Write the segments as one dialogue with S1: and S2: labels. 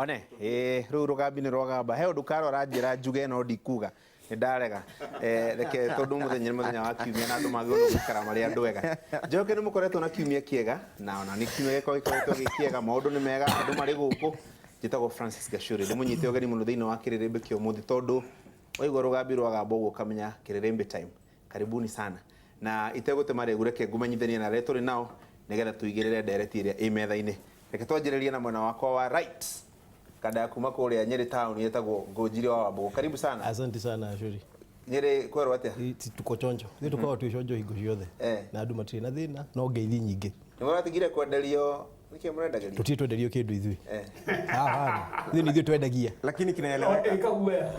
S1: One ĩ rĩu rũgambi nĩ rwagamba. He ũndũ karo aranjĩra njuge no ndikuga, nĩ ndarega. Reke tondũ mũthenya nĩ mũthenya wa kiumia na andũ magĩrĩirwo gũikara marĩ andũ ega. Njoke nĩ mũkoretwo na kiumia kĩega, na ona nĩ kiumia gĩkorwo gĩkoretwo gĩ kĩega, maũndũ nĩ mega, andũ marĩ gũkũ. Njĩtagwo Francis Gachuri, ndĩmũnyite ũgeni mũno thĩinĩ wa kĩrĩrĩmbĩ kĩa ũmũthĩ, tondũ waigua rũgambi rwagamba ũguo ũkamenya kĩrĩrĩmbĩ time. Karibuni sana. Na itegũte marĩgu, reke ngũmenyithanie na arĩa tũrĩ nao nĩgetha tũigĩrĩre ndereti ĩrĩa ĩ metha-inĩ. Reke twanjĩrĩrie na mwena wakwa wa right, kanda ya kuma kũrĩa Nyĩrĩ town ĩtagwo Ngũnjiri wa Wambũgũ. Karibu sana.
S2: Asante sana, Ashuri.
S1: Nyĩrĩ kwerwo atĩa?
S2: Tuko chonjo. Ithuĩ tũkoragwo twĩ chonjo hingo ciothe. Na andũ matirĩ na thĩna, no ngeithi nyingĩ.
S1: Nĩ mũratigire kwenderio? Nĩkĩ mũrendagĩrio?
S2: Tũtirĩ twenderio kĩndũ ithuĩ. Ah, ithuĩ nĩ ithuĩ twendagia.
S3: Lakini kinaeleweka.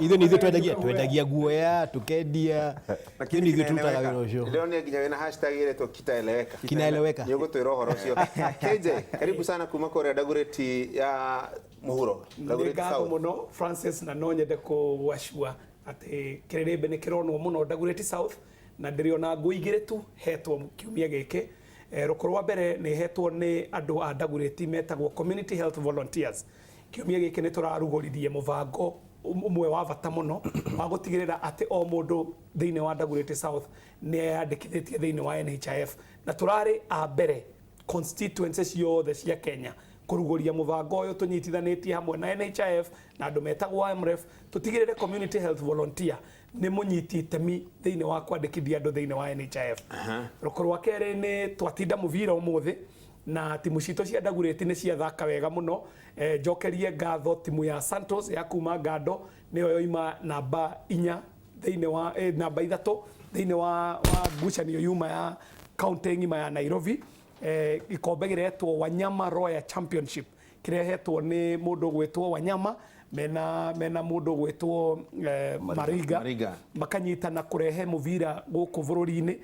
S2: Ithuĩ nĩ ithuĩ twendagia, twendagia guoya, tũkendia. Ithuĩ nĩ ithuĩ tũrutaga wĩra ũcio.
S1: Ndĩronire nginya wĩna hashtag ĩretwo kitaeleweka.
S2: Kinaeleweka.
S1: Nĩ ũgũtwĩra ũhoro ũcio. KJ, karibu sana kuma kũrĩa Dagoretti ya mũhuro.
S4: Nĩ
S1: Dagoretti
S4: ngatho
S1: South.
S4: mũno, Francis, na no nyende kũgwacua atĩ kĩrĩrĩmbĩ nĩ kĩronwo mũno Dagoretti South, na ndĩrĩ ona ngũ igĩrĩ tu hetwo kiumia gĩkĩ. Rũkũ rwa mbere nĩ hetwo nĩ andũ a Dagoretti metagwo Community Health Volunteers. Kiumia gĩkĩ nĩ tũrarugũririe mũbango ũmwe wa bata mũno wa gũtigĩrĩra atĩ o mũndũ thĩinĩ wa Dagoretti South nĩ eyandĩkithĩtie thĩinĩ wa NHIF, na tũrarĩ a mbere constituency ciothe cia Kenya kũrugũria mũbango ũyũ tũnyitithanĩtie hamwe na NHIF na andũ metagwo AMREF, tũtigĩrĩre community health volunteer nĩ mũnyiti itemi thĩinĩ wa kwandĩkithia andũ thĩinĩ wa NHIF. Rũkũ rwa kerĩ nĩ twatinda mũbira ũmũthĩ na timu citũ cia Dagoretti nĩ ciathaka wega mũno. Njokerie ngatho timu ya Santos ya kuma Ngando, nĩyo yoima namba 4 thĩinĩ wa namba 3 thĩinĩ wa ngucanio yuma ya kaunti ng'ima ya Nairobi. Gĩkombe gĩretwo Wanyama Royal Championship, kĩrehetwo nĩ mũndũ ũgwĩtwo Wanyama mena mũndũ ũgwĩtwo Mariga,
S1: Mariga.
S4: Makanyitana kũrehe mũbira gũkũ bũrũri-inĩ,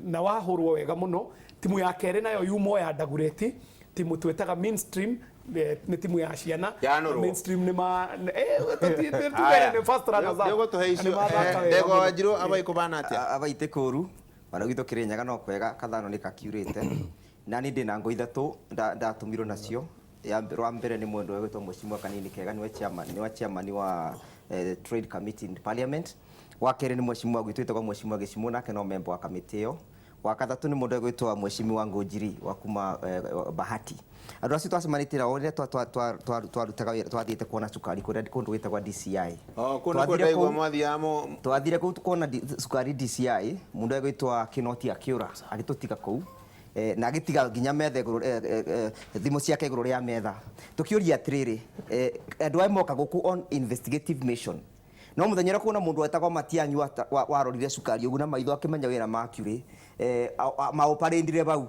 S4: na wahũrwo wega mũno. Timu ya kerĩ nayo yumo ya Dagoretti, timu twĩtaga Mainstream, nĩ timu ya ciana.
S1: Yanũrwo.
S4: Mainstream nĩ ma tuge nĩ first runners up.
S1: Nĩ ũgũtũhe
S4: Na nĩ
S1: icio.
S4: mathaka wega
S1: Ndegwa
S4: mũno.
S1: Wanjirũ, abai kũbana atĩa?
S3: Abaite kũru ona gwitũ Kĩrĩnyaga no kwega, kathano nĩ kakiurĩte. Na niĩ ndĩna ngũ ithatũ ndatũmirwo nacio. Ya rwa mbere nĩ mũndũ wĩtwo Mheshimiwa Kanini Kega, nĩwe chairman, nĩwe chairman wa Trade Committee in Parliament. Wa kerĩ nĩ mheshimiwa gwitũ wĩtagwo Mheshimiwa Gĩcimũ, nake no member wa kamĩtĩ ĩyo. Wa gatatũ nĩ mũndũ ũgwĩtwo Mheshimiwa Ngũnjiri wa kuma Bahati. Andũ acio twacemanĩtie nao rĩrĩa twarutaga wĩra, twathiĩte kuona cukari kũrĩa kũndũ gwĩtagwo DCI.
S1: Oh, kũu nĩkuo
S3: Twathire
S1: ndaigua mwathiaga
S3: Twathire kũu kuona cukari DCI, mũndũ ũgwĩtwo Kinoti akĩũra agĩtũtiga kũu. Na agĩtiga nginya metha igũrũ, thimũ ciake igũrũ rĩa metha. Tũkĩũria atĩrĩrĩ, andũ aya moka gũkũ on investigative mission, no mũthenya ũrĩa kuona mũndũ wetagwo Matiang'i warorire cukari ũguo na maitho akĩmenya wĩna mercury, maũparĩndire bau.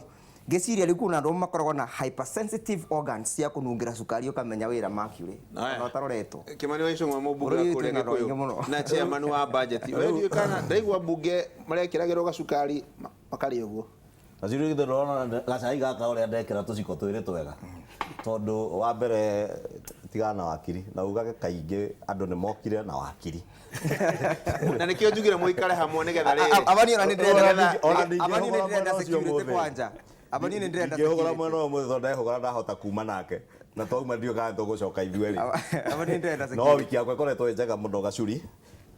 S3: Ngĩciria rĩu kuna andũ makoragwo na hypersensitive organs cia kũnungĩra cukari ũkamenya wĩra mercury
S1: Aya.
S3: ona ũtaroretwo.
S1: Kimani wa Ichung'wa, mũmbunge wa
S3: Bũrũri
S1: kũrĩa
S3: witũ wĩna andũ aingĩ
S1: Gĩkũyũ
S3: mũno.
S1: na chairman wa budget. We ndiũĩ kana ndaigua mbunge marekĩragĩrwo gacukari makarĩa ũguo.
S5: Gacuri, githĩ ndũrona gacai gaka ũrĩa ndekĩra tũciko twĩrĩ twega? Tondũ wa mbere tigana na wakiri na ugage kaingĩ andũ nĩ mokire na wakiri.
S1: Na nĩkĩo njugire mũikare hamwe nĩgetha rĩrĩ.
S3: Abani ona nĩ ndĩrenda
S5: Ona
S3: abani nĩ
S5: ndingĩhũgũra
S3: ndĩrenda
S5: mwena ũcio
S3: security
S5: ũmũthĩ.
S3: kwanja. Abani nĩ ndĩrenda
S5: Ndingĩhũgũra
S3: security.
S5: mwena ũyũ ũmũthĩ tondũ ndehũgũra ndahota kuma nake na twauma ndiũĩ kana tũgũcoka ithuerĩ.
S3: Abani nĩ ndĩrenda
S5: No
S3: security.
S5: wiki yakwa ĩkoretwo ĩ njega mũno, Gacuri,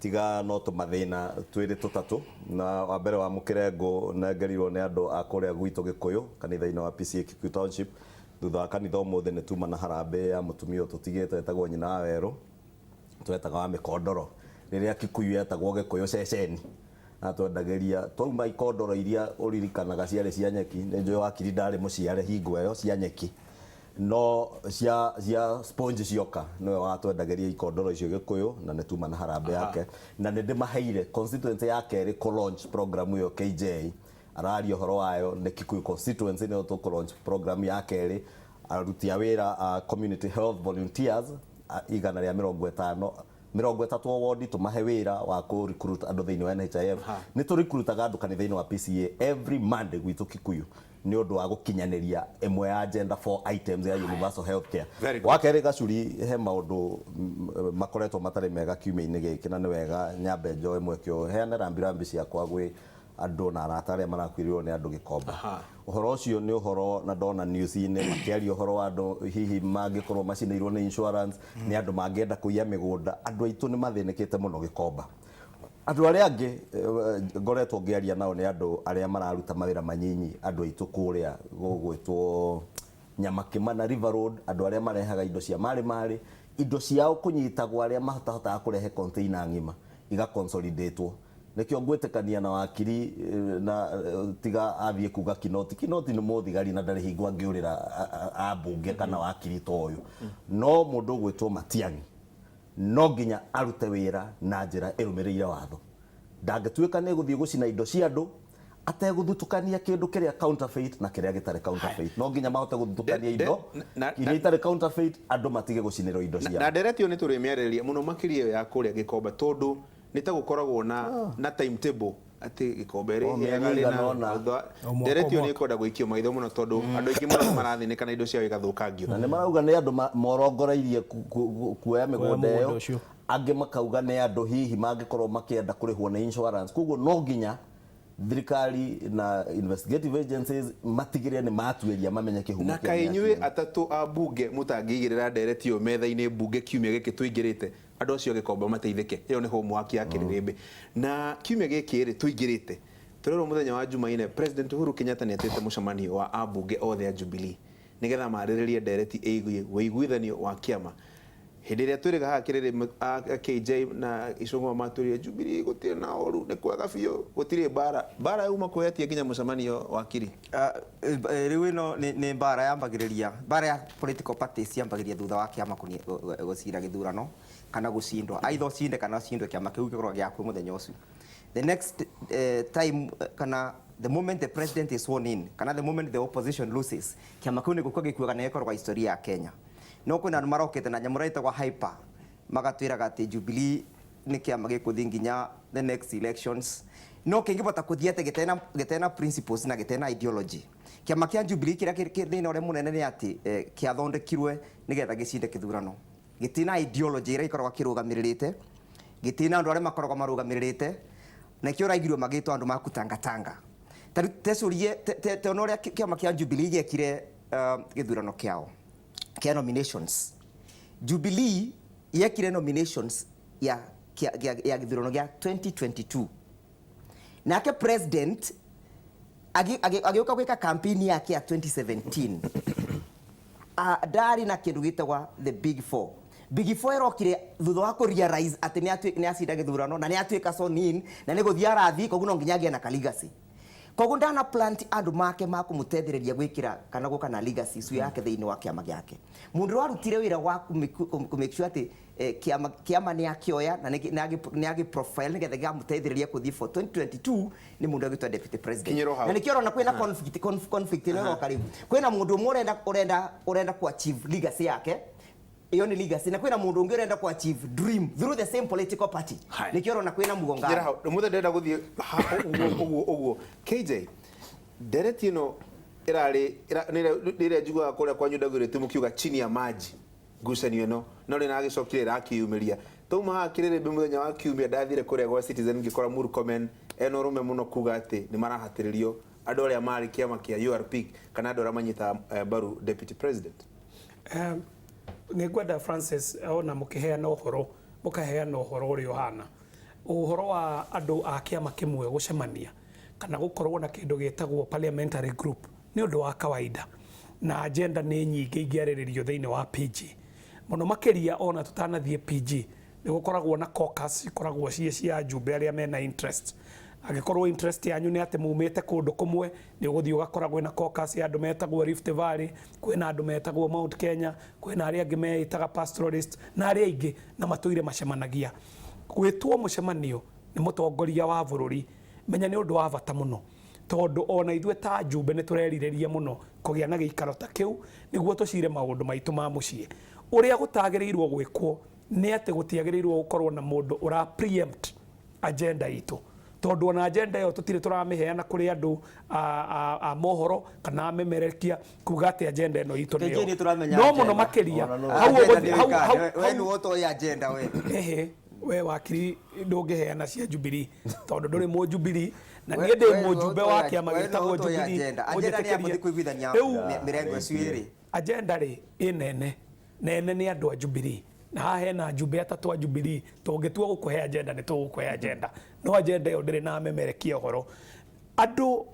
S5: tiga no tũmathĩna twĩrĩ tũtatũ. Na wa mbere wa mũkĩre ngũ nengerirwo nĩ andũ a kũrĩa gwitũ Gĩkũyũ kanitha-inĩ wa PCA Kikuyu Township. Thutha wa kanitha ũmũthĩ nĩ tuma na harambĩ ya mũtumia ũyũ tũtigĩte etagwo nyina wa werũ, twetaga wa mĩkondoro rĩrĩa Kikuyu yetagwo Gĩkũyũ ceceni. Na twendagĩria twauma ikondoro iria ũririkanaga ciarĩ cia nyeki. Nĩ njũĩ wakiri ndarĩ mũciare hingo ĩyo, cia nyeki, no cia sponge cioka nĩwe watwendagĩria ikondoro icio Gĩkũyũ, na nĩ tuma na harambĩ yake na nĩ ndĩmaheire constituency ya kerĩ kũ launch program ĩyo. KJ araria ũhoro wayo nĩ Kikuyu constituency nĩyo tũkũ launch program ya kerĩ, aruti a wĩra a community health volunteers 150, 30 o wodi, tũmahe wĩra wa kũ recruit andũ thĩinĩ wa NHIF. Nĩ tũ recruitaga andũ kanitha-inĩ wa PCA every Monday gwitũ Kikuyu nĩ ũndũ wa gũkinyanĩria ĩmwe ya agenda four items ya universal health care.
S1: Very good.
S5: Wa kerĩ, Gacuri, he maũndũ makoretwo matarĩ mega kiumia-inĩ gĩkĩ, na nĩ wega nyambe njoe mweke ũyũ heane rambirambi ciakwa gwĩ andũ na arata arĩa marakuĩrĩirwo nĩ andũ Gĩkomba. Ũhoro ũcio nĩ ũhoro na ndona news-inĩ makĩaria ũhoro wa andũ hihi mangĩkorwo macinĩirwo nĩ insurance, nĩ andũ mangĩenda kũiya mĩgũnda. Andũ aitũ nĩ mathĩnĩkĩte mũno Gĩkomba. Andũ arĩa angĩ ngoretwo ngĩaria nao nĩ andũ arĩa mararuta mawĩra manyinyi, andũ aitũ kũrĩa gũgwĩtwo Nyamakima na River Road, andũ arĩa marehaga indo cia marĩ marĩ, indo ciao kũnyitagwo arĩa matahotaga kũrehe container ng'ima igaconsolidatwo. Nĩkĩo ngwĩtĩkania na wakiri na tiga athiĩ kuga Kinoti. Kinoti nĩ mũthigari na ndarĩ hingo angĩũrĩra ambunge kana wakiri ta ũyũ. No mũndũ ũgwĩtwo Matiang'i no nginya arute wĩra na njĩra ĩrũmĩrĩire watho. Ndangĩtuĩka nĩ gũthiĩ gũcina indo cia andũ ategũthutũkania kĩndũ kĩrĩa counterfeit na kĩrĩa gĩtarĩ counterfeit. No nginya mahote gũthutũkania indo iria itarĩ counterfeit, andũ matige gũcinĩrwo indo ciao.
S1: Na ndereti ĩyo nĩ tũrĩmĩarĩrĩria mũno makĩria ĩyo ya kũrĩa Gĩkomba, tondũ nĩ ta gũkoragwo na timetable atĩ Gĩkomba ĩrĩhĩaga rĩ, na ndereti ĩyo nĩ ĩkwenda gũikio maitho mũno, tondũ andũ aingĩ mũno nĩ marathĩnĩka na indo ciao igathũkangio.
S5: Na nĩ marauga nĩ andũ morongoreirie kuoya mĩgũnda ĩyo, angĩ makauga nĩ andũ hihi mangĩkorwo makĩenda kũrĩhwo nĩ insurance. Koguo no nginya thirikari na investigative agencies matigĩrĩre nĩ matuĩria mamenye kĩhumo.
S1: Na kaĩ inyuĩ atatũ a bunge mũtangĩigĩrĩra ndereti ĩyo metha-inĩ bunge kiumia gĩkĩ tũingĩrĩte, andũ acio a Gĩkomba mateithĩke. Ĩyo nĩ homework ya kĩrĩrĩmbĩ. Na kiumia gĩkĩ rĩ tũingĩrĩte, tũrerwo mũthenya wa Jumaine President Uhuru Kenyatta nĩ atĩte mũcemanio wa ambunge othe a Jubilee nĩgetha marĩrĩrie ndereti ĩgiĩ ũiguithanio wa kĩama. Hĩndĩ ĩrĩa twĩrĩga haha kĩrĩrĩ KJ na Icũng'wa matwĩrire Jubilee gũtirĩ na ũru, nĩ kwega biũ, gũtirĩ mbara. Mbara yauma kwĩhetie nginya mũcemanio wa kiri.
S3: Rĩu ĩno nĩ mbara yambagĩrĩria, mbara ya political parties yambagĩrĩria thutha wa kĩama gũcira gĩthurano kana gũcindwo. Either ũcinde kana ũcindwe, kĩama kĩu gĩkoragwo gĩaku mũthenya ũcio. The next time kana the moment the president is sworn in kana the moment the opposition loses, kĩama kĩu nĩ gũkua gĩkuaga na gĩkoragwo historia ya Kenya. No kwĩna andũ marokĩte na nyamũ ĩtagwo hyper, magatwĩraga atĩ Jubilee nĩ kĩama gĩkũthiĩ nginya the next elections. No kĩngĩbota kũthiĩ atĩ gĩtena principles na gĩtena ideology. Kĩama kĩa Jubilee kĩrĩa thĩna ũrĩa mũnene nĩ atĩ kĩathondekirwe nĩgetha gĩcinde kĩthurano. Gĩtina ideology ĩrĩa ĩkoragwo kĩrũgamĩrĩrĩte, gĩtina andũ arĩa makoragwo marũgamĩrĩrĩte, na kĩo ũraigirwo magĩtwo andũ ma kutangatanga. Ta rĩu tecũrie, tona ũrĩa kĩama kĩa Jubilee gĩekire gĩthurano kĩao kĩa nominations. Jubilee yekire nominations ya gĩthurano gĩa 2022. Nake president agĩũka gwĩka campaign yake ya 2017. Ndarĩ na kĩndũ gĩtagwa the big four. Big four ĩrokire thutha wa kũ realize atĩ nĩ acinda gĩthurano na nĩ atuĩka sworn in na nĩ gũthiĩ arathiĩ, koguo no nginya agĩe na legacy. Koguo ndana plant andũ make ma kũmũteithĩrĩria gwĩkĩra kana gũka na legacy icu yake thĩinĩ wa kĩama gĩake. Mũndũ warutire wĩra wa kũ make sure atĩ kĩama nĩ akĩoya na nĩ agĩ profile nĩgetha gĩkamũteithĩrĩria kũthiĩ for 2022 nĩ mũndũ agĩtwo deputy president. Na nĩkĩo ũrona kwĩna conflict ĩno ĩroka rĩu. Kwĩna mũndũ ũmwe ũrenda ku achieve legacy yake, iyo ni legacy, na kwĩna mũndũ ũngĩ ũrenda ku achieve dream through the same political party. Nĩkĩo ũrona kwĩna mũgongano.
S1: Mũthenya ndĩrenda gũthiĩ ũguo ũguo. KJ, ndereti ĩno ĩrarĩ nĩ njiguaga kũrĩa kwanyu Dagoretti mũkiuga chini ya maji ngucanio ĩno, no rĩ nagĩcokire ĩrakĩyumĩria. Tauma haha kĩrĩrĩmbĩ mũthenya wa kiumia ndathire kũrĩa gwa Citizen ngĩkora Murkomen ena ũrũme mũno kuga atĩ nĩ marahatĩrĩrio andũ arĩa marĩ kĩama kĩa URP kana andũ arĩa manyitaga mbaru deputy president.
S4: Nĩ ngwenda Francis ona mũkĩheana ũhoro, mũkaheana ũhoro ũrĩa ũhana. Ũhoro wa andũ a kĩama kĩmwe gũcemania kana gũkorwo na kĩndũ gĩtagwo parliamentary group nĩ ũndũ wa kawaida, na agenda nĩ nyingĩ ingĩarĩrĩrio thĩinĩ wa PG. Mũno makĩria ona tũtanathiĩ PG nĩ gũkoragwo na caucus ikoragwo ciĩ cia ajumbe arĩa mena interest. Angĩkorwo interest yanyu nĩ atĩ mumĩte kũndũ kũmwe, nĩ ũgũthiĩ ũgakora kwĩna caucus ya andũ metagwo Rift Valley, kwĩna andũ metagwo Mount Kenya, kwĩna arĩa angĩ meĩtaga pastoralist na arĩa aingĩ, na matũire macemanagia. Gwĩtwo mũcemanio nĩ mũtongoria wa bũrũri, menya nĩ ũndũ wa bata mũno, tondũ ona ithuĩ ta ajumbe nĩ tũrerirĩria mũno kũgĩa na gĩikaro ta kĩu nĩguo tũcire maũndũ maitũ ma mũciĩ. Ũrĩa gũtagĩrĩirwo gwĩkwo nĩ atĩ gũtiagĩrĩirwo gũkorwo na mũndũ ũra preempt agenda itũ, tondũ ona agenda ĩyo tũtirĩ tũramĩheana kũrĩ andũ a mohoro kana amemerekia kuga atĩ agenda ĩno itũ nĩyo. No mũno makĩria hau
S3: we nĩ ũtoĩ agenda we.
S4: Ehe. We wakiri ndũngĩheana cia Jubilee tondũ ndũrĩ mũ Jubilee na niĩ ndĩ mũjumbe wa kĩama gĩtagwo Jubilee.
S3: Agenda nĩ ya mũthiĩ kũiguithania
S4: Rĩu
S3: mĩrengo ĩcio ĩrĩ.
S4: Agenda rĩ ĩ nene nene nĩ andũ a Jubilee, na haha hena ajumbe atatũ a Jubilee. Tũngĩtua gũkũhe agenda nĩ tũgũkũhe agenda, no agenda ĩyo ndĩrĩ na amemerekia ũhoro. Andũ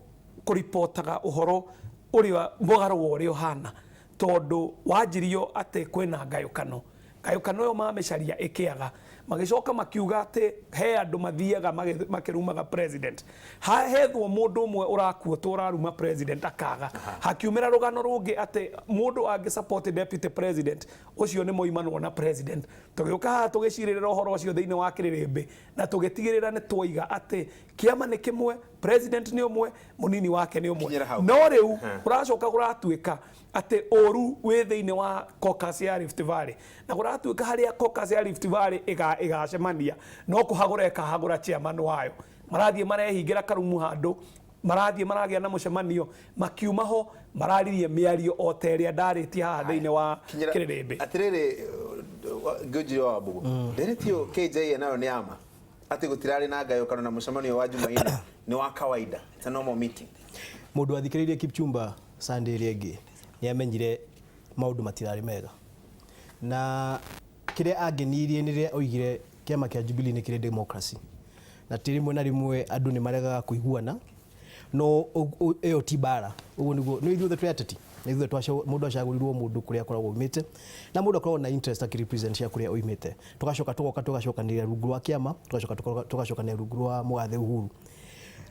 S4: kũripotaga ũhoro ũrĩa mũgarũ wa ũrĩa ũhana, tondũ wanjirio atĩ kwĩna ngayũkano. Ngayũkano ĩyo mamĩcaria ĩkĩaga, magĩcoka makiuga atĩ he andũ mathiaga makĩrumaga president. Hethwo mũndũ ũmwe ũrakuotwo ũraruma president akaga. Hakiumĩra rũgano rũngĩ atĩ mũndũ angĩ support deputy president ũcio nĩ moimanwo na president. Tũgĩũka haha tũgĩcirĩrĩra ũhoro ũcio thĩinĩ wa kĩrĩrĩmbĩ, na tũgĩtigĩrĩra nĩ twoiga atĩ kĩama nĩ kĩmwe, president nĩ ũmwe, mũnini wake nĩ ũmwe.
S1: Kinyĩra hau.
S4: No rĩu kũracoka kũratuĩka atĩ ũru wĩ thĩinĩ wa caucus ya Rift Valley, na kũratuĩka harĩa caucus ya Rift Valley ĩgacemania no kũhagũra ĩkahagũra chairman wayo. Marathiĩ marehingĩra karumu handũ, marathiĩ maragĩa na mũcemanio, makiuma ho mararirie mĩario o ta ĩrĩa ndarĩtie haha thĩinĩ wa kĩrĩrĩmbĩ.
S1: Atirĩrĩ, Ngũnjiri wa Wambugu, ndereti ĩyo KJ nayo nĩ ama atĩ gũtirarĩ na ngayũkano na mũcemanio wa Jumaine nĩ wa kawaida, it's a normal meeting.
S2: Mũndũ athikĩrĩirie Kipchumba Sunday ĩrĩa ĩngĩ nĩ amenyire maũndũ matirarĩ mega, na kĩrĩa angenirie nĩ rĩrĩa oigire kĩama kĩa Jubilee nĩ kĩrĩ democracy, na ti rĩmwe na rĩmwe andũ nĩ maregaga kũiguana, no ĩyo ti mbara. Ũguo nĩguo nĩ ithuothe twĩ ateti, na ithuothe mũndũ acagũrirwo mũndũ kũrĩa akoragwo oimĩte, na mũndũ akoragwo na interest akĩrepresent cia kũrĩa oimĩte. Tũgacoka tũgoka tũgacokanĩrĩra rungu rwa kĩama, tũgacoka tũgacokanĩrĩra rungu rwa mũgathe Uhuru.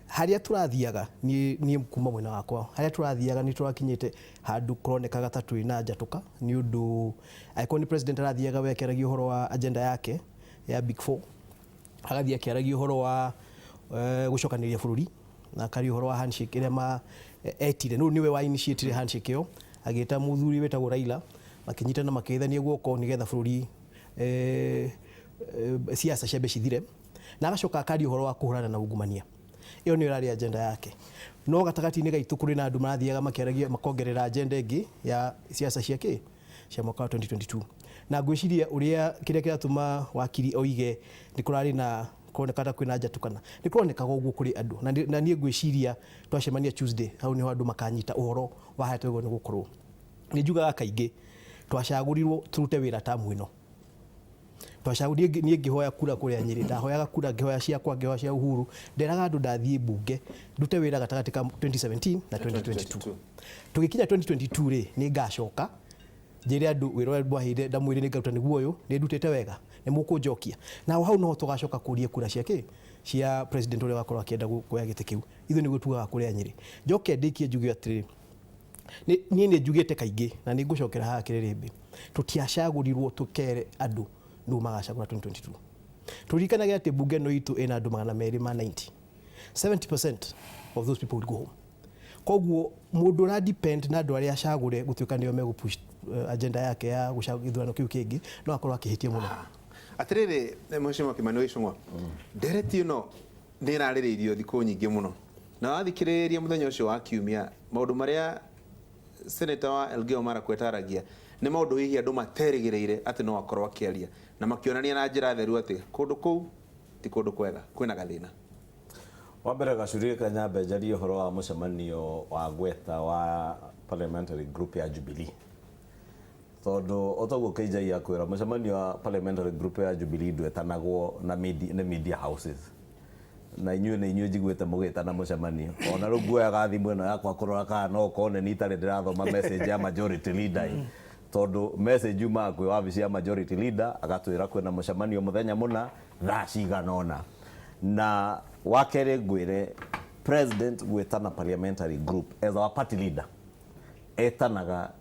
S2: Harĩa tũrathiaga niĩ kuma mwena wakwa, harĩa tũrathiaga nĩ tũrakinyĩte handũ kũronekaga ta twĩ na njatũka, nĩ ũndũ angĩkorwo nĩ president arathiaga we akĩaragia ũhoro wa agenda yake ya Big Four, agathiĩ akĩaragia ũhoro wa gũcokanĩrĩria bũrũri, na akaria ũhoro wa handshake ĩrĩa ma etire, no nĩwe wa initiate handshake ĩyo, agĩta mũthuri wĩtagwo Raila, makĩnyitana makĩgeithania guoko nĩgetha bũrũri siasa ciambe cithire, na agacoka akaria ũhoro wa kũhũrana na ungumania. Ĩyo nĩyo ĩrarĩ agenda yake. No gatagatĩ-inĩ gaitũ kũrĩ na andũ marathiaga makĩaragia makongerera agenda ĩngĩ ya siasa cia kĩ cia mwaka wa 2022. Na ngwĩciria ũrĩa kĩrĩa kĩratũma wakiri oige nĩ kũrarĩ na kũroneka ta kwĩna njatũkana, nĩ kũronekaga ũguo kũrĩ andũ, na niĩ ngwĩciria twacemania Tuesday hau nĩho andũ makanyita ũhoro wa harĩa twagĩrĩirwo nĩ gũkorwo. Nĩ njugaga kaingĩ twacagũrirwo tũrute wĩra tamu ĩno. Twacagũrirwo, niĩ ngĩhoya kura kũrĩa Nyĩrĩ, ndahoyaga kura ngĩhoya ciakwa, ngĩhoya cia Uhuru, nderaga andũ ndathiĩ mbunge ndute wĩra gatagatĩ ka 2017 na 2022. Tũgĩkinya 2022 rĩ, nĩ ngacoka njĩre andũ wĩra ũrĩa mwaheire ndamwĩre nĩ ngaruta nĩguo ũyũ, nĩ ndutĩte wega, nĩ mũkũnjokia. Na hau noho tũgacoka kũria kura cia kĩ cia president ũrĩa wakorwo akĩenda kuoya gĩtĩ kĩu. Ithuĩ nĩguo tugaga kũrĩa Nyĩrĩ. Njoke ndĩkie njuge atĩrĩrĩ, niĩ nĩ njugĩte kaingĩ na nĩ ngũcokera haha kĩrĩrĩmbĩ, tũtiacagũrirwo tũkere andũ nũ magacagũra 2022. Tũririkanage atĩ mbunge ĩno itũ ĩna andũ 290. 70% of those people would go home. Koguo mũndũ ũra depend na andũ arĩa acagũre gũtuĩka nĩo megũ push agenda yake ya gũcagũra gĩthurano kĩu kĩngĩ, no akorwo akĩhĩtia mũno.
S1: Atĩrĩrĩ, Mheshimiwa Kimani Ichung'wa, ndereti ĩno nĩ ĩrarĩrĩirio thikũ nyingĩ mũno, na wathikĩrĩria mũthenya ũcio wa kiumia maũndũ marĩa senator wa Elgeyo Marakwet aragia nĩ maũndũ hihi andũ materĩgĩrĩire atĩ no akorwo akĩaria, na makĩonania na njĩra theru atĩ kũndũ kũu ti kũndũ kwega, kwĩna gathĩna.
S5: Wa mbere gacuri reke nyambe njarie ũhoro wa mũcemanio wa gweta wa parliamentary group ya Jubilee, tondũ o toguo KJ akwĩra mũcemanio wa parliamentary group ya Jubilee ndwetanagwo na media, nĩ media houses, na inyuĩ nĩ inyuĩ njiguĩte mũgĩtana mũcemanio. Ona rĩu nguoyaga thimũ ĩno yakwa kũrora kana no ũkorwo nĩ niĩ itarĩ ndĩrathoma message ya majority leader, tondũ message yumaga kwĩ wabici ya majority leader agatwĩra kwĩna mũcemanio mũthenya mũna thaa cigana ũna. Na wa kerĩ ngwĩre president gwĩtana parliamentary group as our party leader etanaga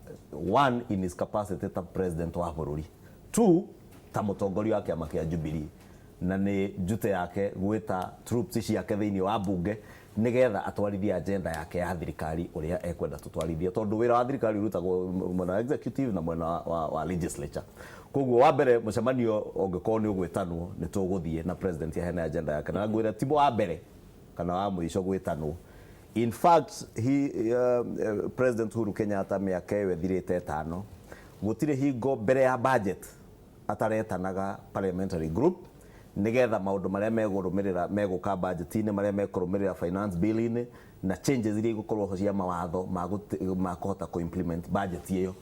S5: one in his capacity ta president wa bũrũri, two ta mũtongoria wa kĩama kĩa Jubilee, na nĩ njute yake gwĩta troops ciake thĩinĩ wa mbunge nĩgetha atwarithie agenda yake ya thirikari ũrĩa ekwenda tũtwarithie, tondũ wĩra wa thirikari ũrutagwo mwena wa executive na mwena wa legislature. Koguo wa mbere mũcemanio ũngĩkorwo nĩ ũgwĩtanwo nĩ tũgũthiĩ na president aheane agenda yake, na ngwĩra ti wa mbere kana wa mũico gwĩtanwo. In fact, President Uhuru Kenyatta mĩaka ĩyo ĩthirĩte ĩtano, gũtirĩ hingo mbere ya budget ataretanaga parliamentary group Nĩgetha maũndũ marĩa megũrũmĩrĩra megũka budget-inĩ, marĩa mekũrũmĩrĩra finance bill-inĩ na changes iria igũkorwo ho cia mawatho ma kũhota kũ implement budget ĩyo,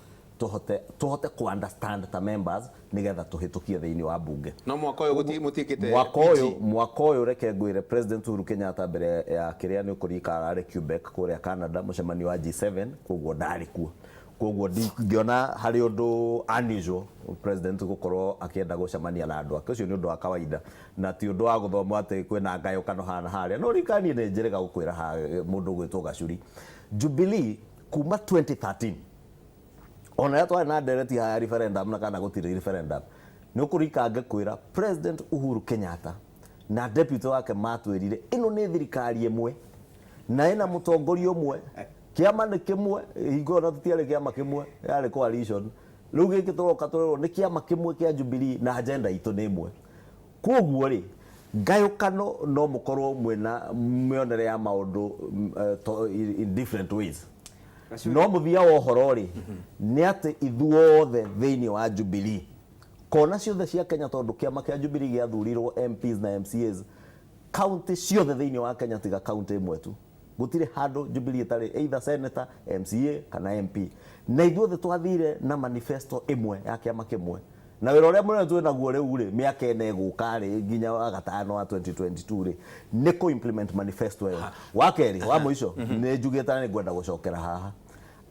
S5: tũhote ku understand ta members nĩgetha tũhĩtũkie thĩinĩ wa bunge.
S1: No mwaka ũyũ mũtiĩkĩte
S5: Mwaka
S1: PG.
S5: ũyũ, mwaka ũyũ, reke ngwĩre, President Uhuru Kenyatta mbere ya kĩrĩa nĩ ũkũririkana ararĩ Quebec kũrĩa Canada, mũcemanio wa G7, koguo ndarĩ kuo. Koguo ngĩona harĩ ũndũ unusual president gũkorwo akĩenda gũcemania na andũ ake. Ũcio nĩ ũndũ wa kawaida na ti ũndũ wa gũthomwo atĩ kwĩna ngayũkano haha na harĩa. No ririkanie nĩ njĩrĩga gũkwĩra haha, mũndũ ũgwĩtwo Gacuri, Jubilee kuma 2013, ona rĩrĩa twarĩ na ndereti ya referendum na kana gũtirĩ referendum, nĩ ũkũrika ngĩkwĩra President Uhuru Kenyatta na deputy wake matwĩrire ĩno nĩ thirikari ĩmwe na ĩna mũtongoria ũmwe, kĩama nĩ kĩmwe. Hingo ĩyo na tũtiarĩ kĩama kĩmwe, yarĩ coalition. Rĩu gĩkĩ tũroka tũrerwo nĩ kĩama kĩmwe kĩa Jubilee na agenda itũ nĩ ĩmwe. Koguo rĩ, ngayũkano no mũkorwo mwĩna mĩonere ya maũndũ in different ways, no mũthia wa ũhoro rĩ, nĩ atĩ ithuothe thĩinĩ wa Jubilee kona ciothe cia Kenya, tondũ kĩama kĩa Jubilee gĩathurirwo MPs na MCAs kaunti ciothe thĩinĩ wa Kenya tiga kaunti ĩmwe tu. Gũtirĩ handũ Jubilee ĩtarĩ either senator, MCA kana MP, na ithuothe twathire na manifesto ĩmwe ya kĩama kĩmwe. Na wĩra ũrĩa mũnene twĩ naguo rĩu rĩ, mĩaka 4 ĩgũka rĩ, nginya wa gatano wa 2022 rĩ, nĩ kũ implement manifesto ĩyo. Wa kerĩ, wa mũico, nĩ njugĩte na nĩ ngwenda gũcokera haha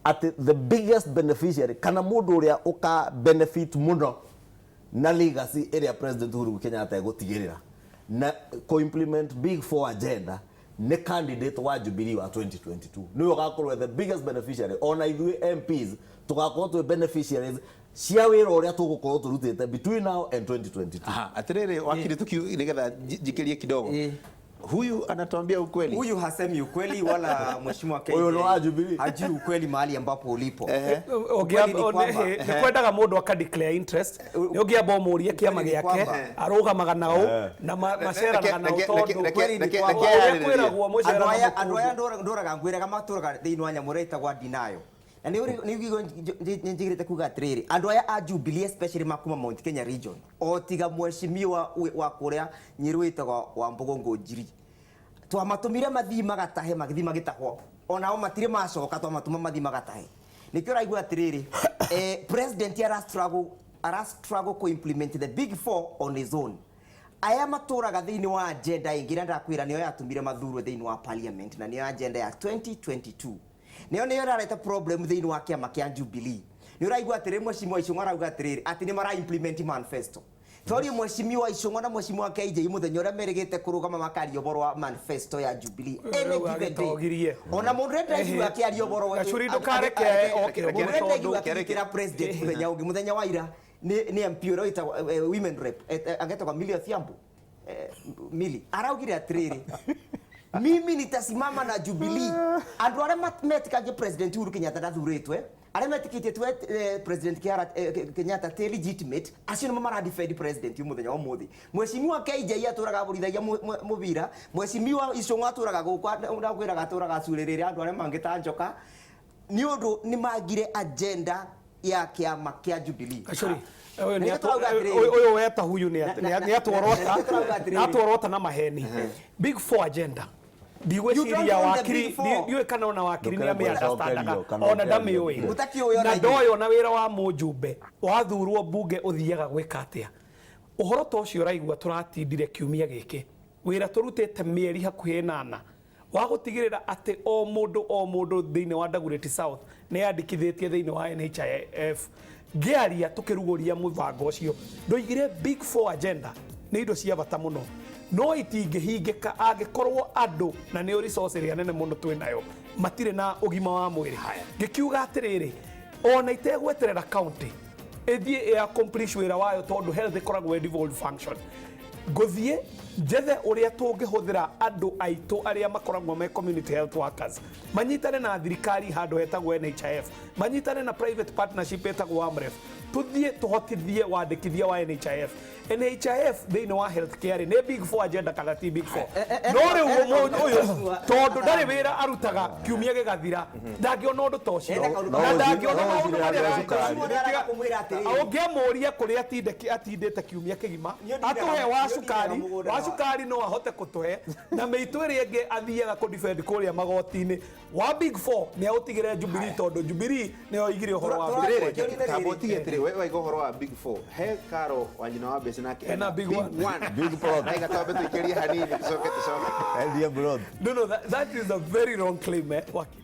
S5: atĩ the biggest beneficiary kana mũndũ ũrĩa ũka benefit mũno na legacy ĩrĩa President Uhuru Kenyatta egũtigĩrĩra na kũ implement Big Four agenda nĩ candidate wa Jubilee wa 2022. Nĩwe ũgakorwo the biggest beneficiary. Ona ithuĩ MPs tũgakorwo twĩ beneficiaries cia wĩra ũrĩa tũgũkorwo tũrutĩte between now and 2022.
S1: Aha, atiriri wakili, tuki nigetha njikirie kidogo. Huyu anatuambia ukweli?
S3: Huyu hasemi ukweli wala mheshimiwa KJ.
S5: Huyu ni wa Jubilee.
S3: Hajui ukweli mahali ambapo ulipo. Ukweli ni kwamba
S4: Nĩ kwendaga mũndũ aka declare interest. Nĩ ũngĩamba ũmũrie kĩama
S3: Ukweli ni
S4: gĩake
S3: kwamba-
S4: arũgamaga nao na maceranaga nao, tondũ
S3: ukweli ni kwamba-
S4: ũrĩa kwĩragwo
S3: andũ
S4: mũceranaga
S3: aya andũ aya
S4: mũkũndũ.
S3: Ndũraga ngwĩraga matũraga thĩinĩ wa nyamũ ĩrĩa ĩtagwa denial, na nĩ njigĩrĩte kuga atĩrĩrĩ, andũ aya a Jubilee, especially makuma Mount Kenya region, o tiga mheshimiwa wa kũrĩa Nyĩrĩ wĩtagwo Wambũgũ Ngũnjiri, twamatũmire mathiĩ magatahe, magĩthiĩ magĩtahwo, onao matirĩ macoka. Twamatũma mathiĩ magatahe. Nĩkĩo ũraigua atĩrĩrĩ, president ara struggle kũ implement the Big Four on his own. Aya matũraga thĩinĩ wa agenda ĩngĩ ĩrĩa ndakwĩra nĩyo yatũmire mathurwo thĩinĩ wa parliament, na nĩyo agenda ya 2022, nĩyo ĩrareta problem thĩinĩ wa kĩama kĩa Jubilee. Nĩ ũraigua atĩrĩ, mheshimiwa Icũng'wa arauga atĩrĩrĩ atĩ nĩ mara implement manifesto. Torie mheshimiwa Icũng'wa na mheshimiwa KJ mũthenya ũrĩa merĩgĩte kũrũgama makaria ũhoro wa manifesto ya Jubilee any
S4: Rĩu
S3: given day.
S4: agĩtogirie.
S3: Ona mũndũ ũrĩa ndĩraigua akĩaria ũhoro wa
S4: Gacuri, ndũkareke oke
S3: mũndũ
S4: ũguo
S3: ũrĩa ndĩraigua
S4: tondũ-
S3: akĩgitĩra president mũthenya ũngĩ, mũthenya wa ira, nĩ MP ũrĩa wĩtagwo women rep, agetagwo Millie Odhiambo. Millie araugire atĩrĩrĩ, "Mimi nitasimama na Jubilee." Andũ arĩa metĩkagia President Uhuru Kenyatta ndathurĩtwe, arĩa metĩkĩtie twe President Kenyatta ti legitimate, acio nĩmo mara defend president ũyũ mũthenya wa ũmũthĩ. Mheshimiwa KJ atũraga abũrithagia mũbira, mheshimiwa Icũng'wa atũraga gũkũ, ndakwĩraga atũraga acurĩrĩre andũ arĩa mangĩ ta njoka, nĩ ũndũ nĩ magire agenda ya kĩama kĩa Jubilee.
S4: Gacuri, ũyũ
S3: Na
S4: nĩ
S3: nĩkĩo tũrauga atĩrĩrĩ.
S4: Ũyũ weta huyu nĩ nĩ atworota
S3: Na nĩkĩo tũrauga atĩrĩrĩ.
S4: atworota na maheni. Big Four agenda,
S3: You don't
S4: ndigwĩciria
S3: own the
S4: wakiri
S3: Big Four.
S4: ndiũĩ kana ona wakiri nĩ
S5: Ndũkĩremwo
S4: amĩandastandaga
S5: gũcokerio, kana
S4: ona
S5: ũkĩaria.
S4: ndamĩũĩ.
S3: Ũtakĩũĩ ona
S4: Na
S3: ithuĩ.
S4: ndoĩ ona wĩra wa mũjumbe wathurwo mbunge ũthiaga gwĩka atĩa. Ũhoro ta ũcio ũraigua tũratindire kiumia gĩkĩ, wĩra tũrutĩte mĩeri hakuhĩ 8 wa gũtigĩrĩra atĩ o mũndũ o mũndũ thĩinĩ wa Dagoretti South nĩ yandĩkithĩtie thĩinĩ wa NHIF. Ngĩaria tũkĩrugũria mũbango ũcio, ndoigire Big Four agenda nĩ indo cia bata mũno, no itingĩhingĩka angĩkorwo andũ, na nĩyo resource ĩrĩa nene mũno twĩ nayo, matirĩ na ũgima wa mwĩrĩ. Ngĩkiuga atĩrĩrĩ, ona itegweterera county ĩthiĩ ĩ accomplish wĩra wayo, tondũ health ĩkoragwo ĩ devolved function, ngũthiĩ njethe ũrĩa tũngĩhũthĩra andũ aitũ arĩa makoragwo me community health workers, manyitane na thirikari handũ hetagwo NHIF, manyitane na private partnership ĩtagwo AMREF. Tuthiĩ tũhotithie wandĩkithia wa NHIF. NHIF thĩinĩ wa health care nĩ big four agenda kana ti big four? No rĩu ũyũ tondũ ndarĩ wĩra arutaga, kiumia gĩgathira ndangĩona ũndũ ta ũcio na ndangĩona maũndũ marĩa. Ũngĩamũria kũrĩa atindĩte kiumia kĩgima atũhe wa cukari, wa cukari no ahote kũtũhe na mĩitũ ĩrĩa ĩngĩ athiaga kũ defend kũrĩa magoti-inĩ. Wa big four nĩ aũtigĩre Jubilee tondũ Jubilee nĩyo igire ũhoro wa big four.
S1: Rĩrĩ, tamba ũtige atĩrĩ, we waiga ũhoro wa big four, he Karo wa nyina wa mbeca nake.
S4: Ena big one.
S5: Big plot.
S1: Aiga twambe tũikĩrie hanini, tũcoke tũcoke.
S5: Endia plot.
S4: No, that is a very wrong claim, eh, Waki.